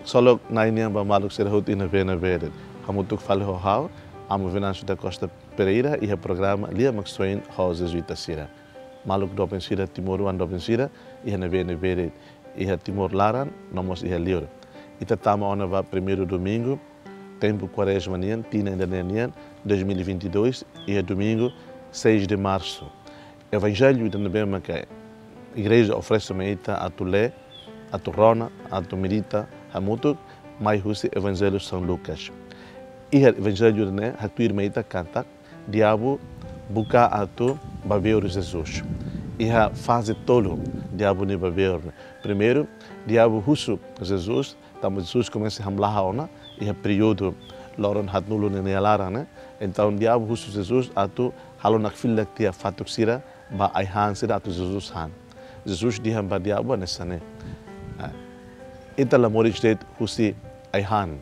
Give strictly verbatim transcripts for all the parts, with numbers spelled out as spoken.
Ksolok Na'i nian ba maluk sira hotu iha ne'ebé-ne'ebé de'it. Hamutuk fali ho ha'u, Amu Venâncio da Costa Pereira, iha programa Lia Maksoin ho Jezuita sira. Maluk doben sira, timoroan doben sira, iha ne'ebé-ne'ebé de'it, iha Timor laran, no mós iha liur. Ita tama ona ba primeiru domingu tempu Kuarezma nian, tinan ida-ne'e nian, dois mil e vinte e dois, iha domingu, seis de março. Evanjellu ida ne'ebé maka Igreja oferese mai ita atu lee, atu rona, atu medita hamutuk, mai husi Evanjellu São Lucas. Iha Evanjellu ne'e haktuir mai ita katak diabu buka atu babeur Jesus. Iha faze tolu diabu nia babeur ne'e. Primeiru, diabu husu Jesus, tanba Jesus komesa hamlaha ona iha períodu loron haatnulu nia laran ne'e. Entaun diabu husu Jesus atu halo nakfilak tiha fatuk sira ba ai-han sira atu Jesus han. Jesus dehan ba diabu hanesan ne'e: Ah, ita la moris de'it husi ai-han,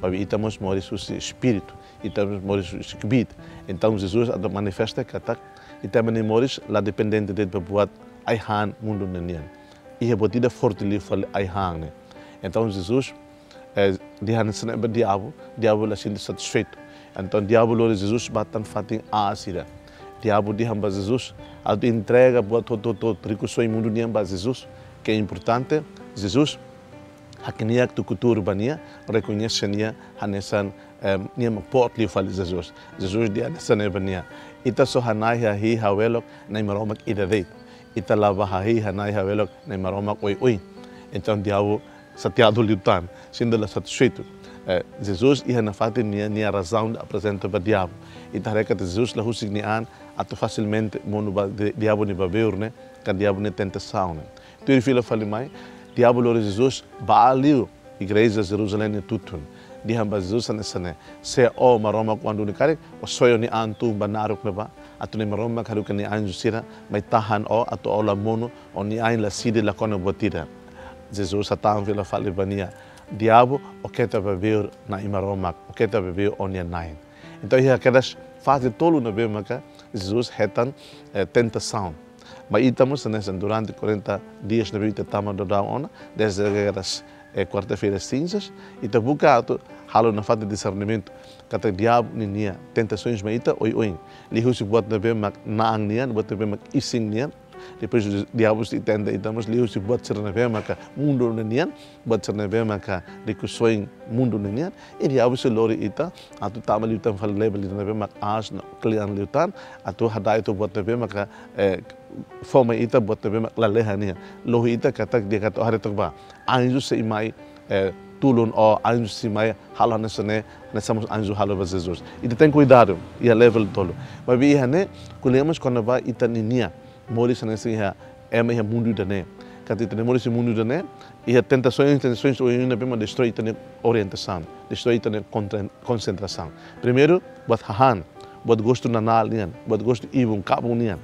maibé ita mós moris husi espíritu, ita mós moris husi kbiit. Entaun Jesus atu manifesta katak ita-nia moris la dependente de'it ba buat ai-han mundu ne'e nian. Iha buat ida forte liu fali ai-han ne'e. Entaun Jesus, eh, dehan hanesan ne'e ba diabu, diabu la sente satisfeitu. Entaun diabu lori Jesus ba tan fatin aas ida. Diabu dehan ba Jesus atu entrega buat hotu-hotu, rikusoin mundu nian ba Jesus. Ke importante, Jesus hakne'ak tuku tuur ba nia, rekoñese nia hanesan, em, nia mak boot liu fali Jesus. Jesus dehan hanesan ne'e ba nia: Ita só hana'i hahi'i ha'u belok Na'i Maromak ida de'it. Ita la bá hahi'i hana'i ha'u belok Na'i Maromak oioin. Entaun diabu xateadu liután, sente la satisfeitu. Eh, Jesus iha nafatin nia, nia razaun aprezenta ba diabu. Ita haree katak Jesus la husik nia an atu fasilmente monu ba di-, diabu nia babeur ne'e, ka diabu nia tentasaun ne'e. Tuir fila fali mai, diabu lori Jesus ba liu igreja Jerusalém nia tutun. Dehan ba Jesus hanesan ne'e: Se ó Maromak oan duni karik, ó soe ó-nia an tun ba naruk ne'ebá, atu Na'i Maromak haruka nia anju sira mai tahan ó, atu ó la monu, ó-nia ain la sidi la kona buat ida. Jesus hatán fila fali ba nia: Diabu, ó keta babeur Na'i Maromak, ó keta babeur ó-nia Na'i. Entaun iha kedas faze tolu ne'ebé maka Jesus hetan, eh, tentasaun. Maibé ita mós hanesan durante quarenta dias ne'ebé ita tama daudaun ona, desde kedas, eh, quarta-feira cinzas, ita buka atu halo nafatin disernimentu katak diabu ninia tentasoens mai ita oioin. Liuhusi buat ne'ebé mak na'an nian, buat ne'ebé mak isin nian. Depois diabu sei tenta ita mós liuhusi buat sira ne'ebé maka mundu ne'e nian, buat sira ne'ebé maka rikusoin mundu ne'e nian. I diabu sei lori ita atu tama liután fali level ida ne'ebé mak aas no kle'an liután, atu hada'et ho buat ne'ebé maka, eh, fó mai ita buat ne'ebé mak lalehan nian. Lohi ita katak dehan katak ó haree took bá, anju sei mai, eh, tulun ó, anju sei mai halo hanesan ne'e, hanesan mós anju halo ba Jesus. Ita tenke kuidadu iha level tolu. Maibé iha ne'e ko'alia mós kona-ba ita ninia moris hanesan iha, ema iha mundu ida-ne'e. Katak ita-nia moris iha mundu ida-ne'e, iha tentasoens, tentasoens oioin ne'ebé mak destroi ita-nia orientasaun, destroi ita-nia kontra-, konsentrasaun. Primeiru, buat hahán, buat gostu nanál nian, buat gostu ibun, kabun nian.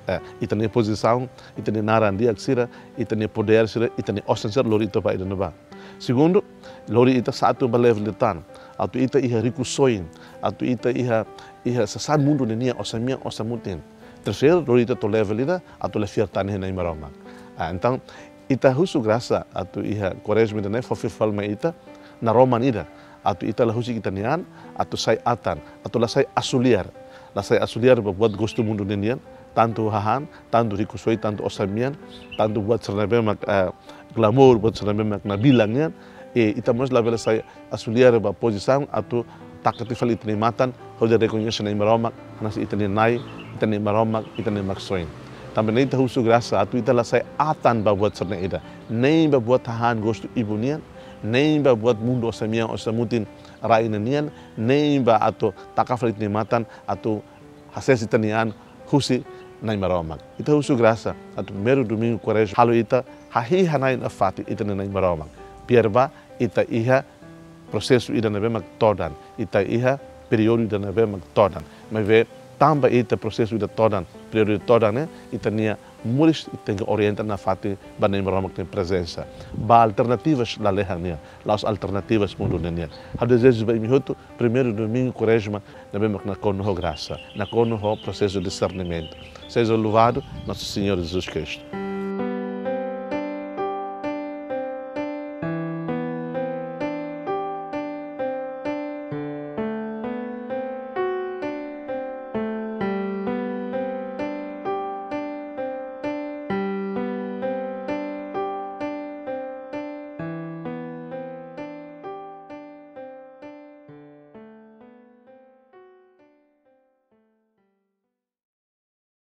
Eh, ita-nia pozisaun, ita-nia naran di'ak sira, ita-nia podér sira, ita-nia osan sira lori ita ba ida-ne'ebá. Segundu, lori ita sa'e atu ba level ida tan, atu ita iha rikusoin, atu ita iha, iha sasán mundu ne'e nian, osan-mean, osan-mutin. Terseiru, lori ita to'o level ida atu la fiar tan iha Na'i Maromak. Ah, entaun, ita husu grasa atu iha Kuarezma ida-ne'e fó fila fali mai ita naroman ida, atu ita la husik ita-nia an atu sai atan, atu la sai asuliar. La sai asuliar ba buat gostu mundu ne'e nian, tantu hahán, tantu rikusoin, tantu osan-mean, tantu buat sira ne'ebé mak, eh, glamour, buat sira ne'ebé mak nabilan nian. I ita mós labele sai asuliar ba pozisaun atu taka tiha fali ita-nia matan hodi rekoñese Na'i Maromak hanesan ita-nia Na'i, ita-nia Maromak, ita-nia Maksoin. Tanba ne'e ita husu grasa atu ita la sai atan ba buat sira-ne'e ida. Nein ba buat hahán gostu ibun nian, nein ba buat mundu osan-mean, osan-mutin rai ne'e nian, nein ba atu taka fali ita-nia matan atu hasees ita-nia an husi Na'i Maromak. Ita husu grasa atu primeiru domingu Kuarezma halo ita hahi'i hana'i nafatin ita-nia Na'i Maromak. Biar ba ita iha prosesu ida ne'ebé mak todan, ita iha períodu ida ne'ebé mak todan. Maibé tanba ita prosesu ida todan, períodu ida todan ne'e, ita-nia moris tenke orienta nafatin ba Na'i Maromak nia prezensa. Ba alternativas lalehan nian, la'ós alternativas mundu ne'e nian. Ha'u dezeja ba imi hotu primeiru domingu Kuarezma ne'ebé mak nakonu ho grasa, nakonu ho prosesu disernimentu. Seja louvado nosso Senhor Jesus Cristo.